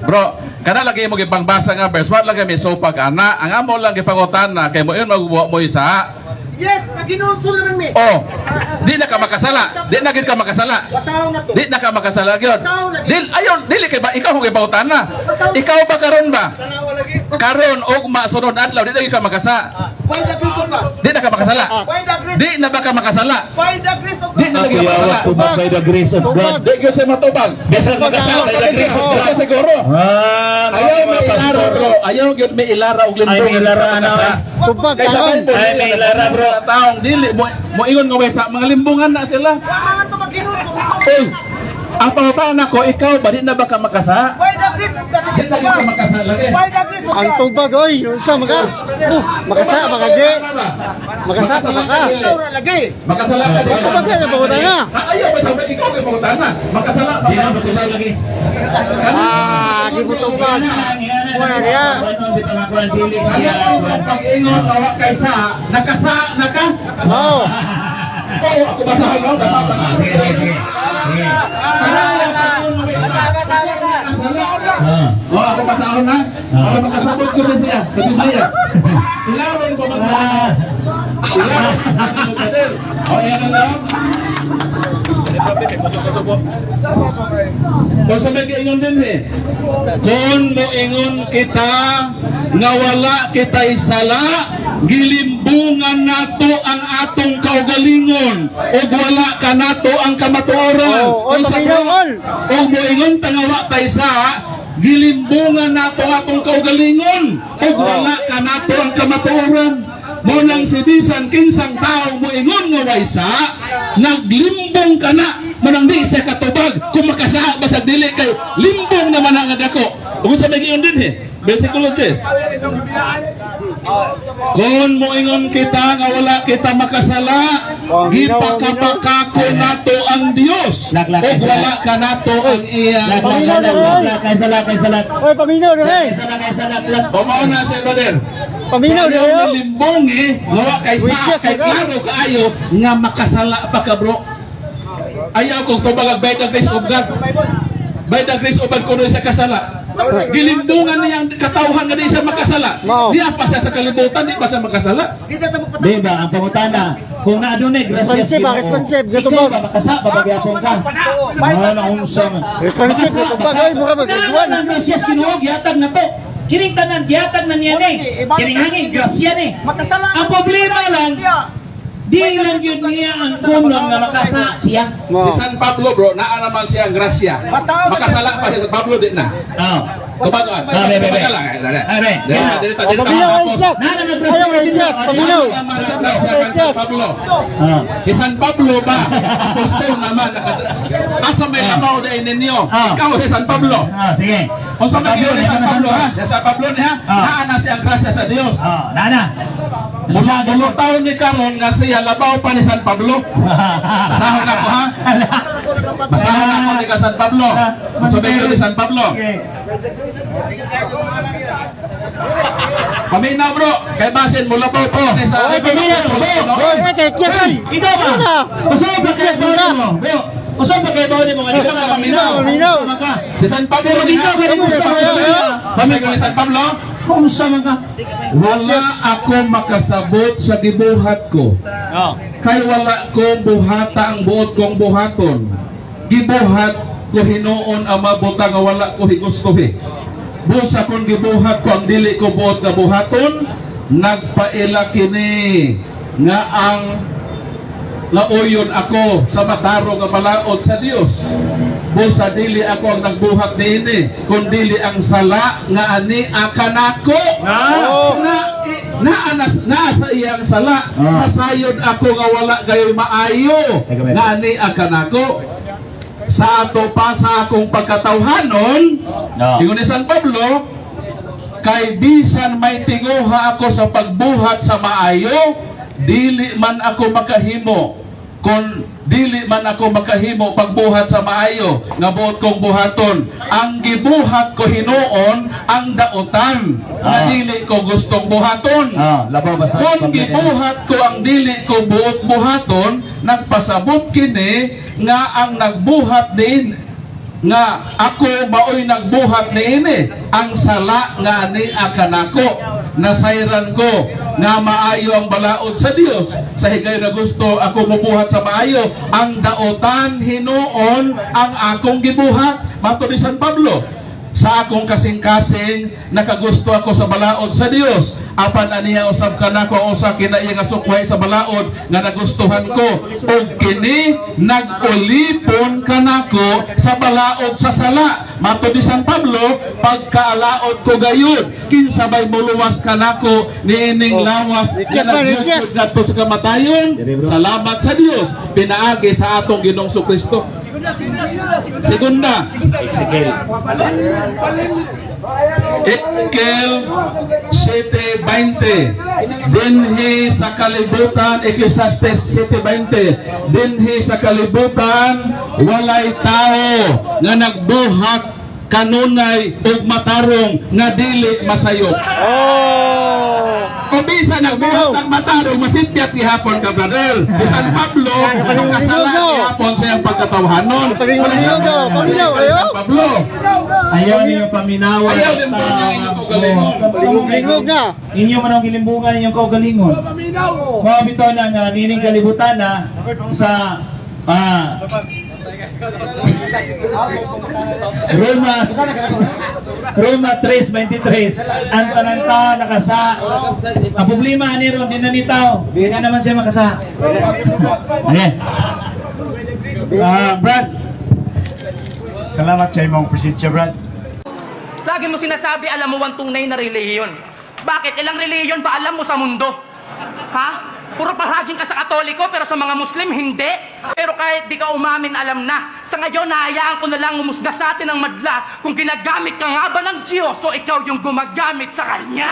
Bro, kana lagi mo gipangbasa nga verse, wa lagi may sopag ana. Ang amo lang gipangutana kay mo yun magbuwa mo isa. Yes, naginulsol naman mi. Oh, di na ka makasala. Di na gid ka makasala. Basaw na to. Di na ka makasala gyud. Dil ayon dili kay ba ikaw kung gipangutana. Ikaw ba karon ba? Karon og masunod adlaw di na gyud ka makasa. By the grace of God. Di na ka makasala. By the grace. Di na ba ka makasala? By the grace of Di God. na lagi ka Ako makasala. tubag by the grace of God. Di gyud siya matubag. Bisan makasala by the grace of Di God. ka siguro. Ah, Ayaw may ilara, bro. Ayaw gyud may ilara og lindong. Ay, may ilara, ano, eh. Tubag Kay sa karon. Bible, Ay, may ilara, bro. Taong dili mo moingon nga way sa mga limbungan na sila. Wa man to maginulsol. Oy, ang pangutana ko, ikaw ba di na ba ka makasa? By the grace of God. Di na gyud ka makasala eh. By the grace of Ang God. tubag oy, unsa maka? Oh, makasa baka di. Makasa ba ka? Ikaw ra lagi. Makasala ka di. Tubag ka sa na. Ah, ayaw ba sabi ikaw kay pangutana? Makasala ba Di ka? na matubag lagi. Ah, di mo tubag. Wala niya. Ayaw ang pag-ingon nga wa kay sa, nakasa na ka. Oh. Oo, ako basahan mo, basa ka. Sige, sige, sige. Sige. Ah. Oh, ako basahon na. Para makasabot ko na siya sa Biblia. Ilawan ko ba? Ilawan. Oh, yan na lang. Kung sa may giingon din eh. Kung moingon kita nga wala kita'y sala, gilimbungan nato ang atong kaugalingon ug wala kanato ang kamatuoran. Oh, oh, Unsa paminaw, bro? all. Ug moingon ta nga wa tay sa, gilimbungan nato ang atong kaugalingon ug wala kanato ang kamatuoran. Mo nang si bisan kinsang tao moingon nga way sa, naglimbong ka na. Manang di siya katubag kung makasaha ba sa dili kay limbong naman ang dako. Ug sa may giingon din eh. Versikulo 10. Kung moingon kita nga wala kita makasala, Oh, minaw, gipakapakako nato ang Dios. Lak, lak, Ug lak. wala kanato ang iya. Lak, lak, lak, lak, lak, lak, kaysa lak, kaysa lak. Oy, paminaw na eh. Kaysa lak, kaysa lak, lak. O mao na siya, brother. Paminaw na Ayaw eh. ni limbong eh, nga kay sa Witness, kay ka. klaro kaayo nga makasala pa ka, bro. Ayaw kong tubag ang by the grace of God. By the grace of God kuno siya kasala. Gilimbungan niya ang katawhan nga di siya makasala. Mao. Diya pa siya sa kalibutan, di pa siya makasala. Di ta mo Di ba, ang pangutana, kung naadunay gracias Responsive, ah, Ginoo, responsive, ikaw gatubag. ba makasaba ba gyapon ka? Ah, naunsa man. Responsive na tubag oy, mura mag grade Naaman ang gracias Ginoo gihatag na to. Kining tanan gihatag na niya ni. Kining hangin grasya ni. Makasala. Ang problema lang, di lang yun niya ang kunong nga makasa siya. Mo. Si San Pablo, bro, naa naman siya ang grasya. Makasala pa si San Pablo, di na. Oh. Tubag ka. Ah, be, be, be. Tubag ka lang. Eh, dali. Ah, be. Dali, dali, dali, Oh, paminaw tapos. ay Jack. Naa na grasya. Ayaw ay Jack, paminaw. Naman ang grasya kang San Pablo. Ah. Si San Pablo ba? Apostol naman. Asa may labaw na ninyo? Ah. Ikaw si San Pablo. Ah, sige. Kung sa may ni San Pablo ha? Si San Pablo niya, Ah. naa na siya ang grasya sa Dios. Ah, nana. Mula taon ni karon nga siya labaw pa ni San Pablo. Basahon ako ha. Basahon ako ni ka San Pablo. Sa may ni San Pablo. Paminaw, bro, kay basin mo labaw pa ni sa Oy, paminaw. Oy, kay Jack oy. Ikaw ba? Ano? Usog ba kay Yes, mo? Beo, usog ba kay mo nga di ka Paminaw. Paminaw. Ka. Si San Pablo Pero ni dito ha. ba rin gusto Paminaw. Paminaw ni San Pablo. Unsa man ka? Wala ako makasabot sa gibuhat ko. Oh. Kay wala ko buhata ang buot kong buhaton. Gibuhat ko hinuon ang mabuta nga wala ko higustuhi. Busa kon gibuhat ko ang dili ko buot nga buhaton, nagpaila kini nga ang lauyon ako sa matarong nga balaod sa Dios. Busa dili ako ang nagbuhat niini, kun dili ang sala nga ani akanako. Oh. Na na anas na sa iyang sala, Ah. nasayod ako nga wala gayoy maayo Teka, wait. nga ani akanako. Sa ato pa sa akong pagkatawhanon, No. ingon ni San Pablo, kay bisan may tinguha ako sa pagbuhat sa maayo, dili man ako makahimo kon dili man ako makahimo pagbuhat sa maayo nga buot kong buhaton. Ang gibuhat ko hinuon ang dautan nga dili ko gustong buhaton. Ah, labaw ba? Kung gibuhat ko ang dili ko buot buhaton, nagpasabot kini nga ang nagbuhat din nga ako maoy nagbuhat niini, ang sala nga ania kanako. Nasayran ko nga maayo ang balaod sa Dios. Sa higayon na gusto ako mubuhat sa maayo, ang daotan hinuon ang akong gibuhat. Mato ni San Pablo, sa akong kasing-kasing nakagusto ako sa balaod sa Dios, apan aniya usab kanako ang usa kinaiya nga sukway sa balaod nga nagustuhan ko, ug kini nag-ulipon kanako sa balaod sa sala. Mato ni San Pablo, pagkaalaot ko gayud, kinsa bay moluwas kanako niining lawas nga Yes, man, yes. nagyudjud ngadto sa kamatayon? Salamat sa Dios pinaagi sa atong Ginoong Kristo. Segunda. Ezekiel. Ezekiel 7:20. Dinhi sa kalibutan, Ecclesiastes 7:20. Dinhi sa kalibutan, walay tao nga nagbuhat kanunay ug matarong nga dili masayop. Oh. Kung bisa nagbuhat ng matarong, masipyat gihapon ka, brother. Si San Pablo, nakasala gihapon sa iyang pagkatawhanon. Palingaw, palingaw, ayo. San Pablo. Ayaw ninyo paminawan. Ayaw din po niyo inyong kaugalingon. Lingog na. Inyo man ang gilimbungan inyong kaugalingon. Mao bitaw na nga nining kalibutan na sa Roma 3:23, ang tanan tao nakasa. Ang problema ani ron di na ni tao, di na naman siya makasa. Ayan. Brad. Salamat sa imong presensya, Brad. Lagi mo sinasabi, alam mo ang tunay na relihiyon. Bakit? Ilang relihiyon ba alam mo sa mundo? Ha? Puro palaging ka sa Katoliko, pero sa mga Muslim, hindi. Pero kahit di ka umamin, alam na. Sa ngayon, nahayaan ko na lang umusga sa atin ang madla kung ginagamit ka nga ba ng Diyos o ikaw yung gumagamit sa Kanya.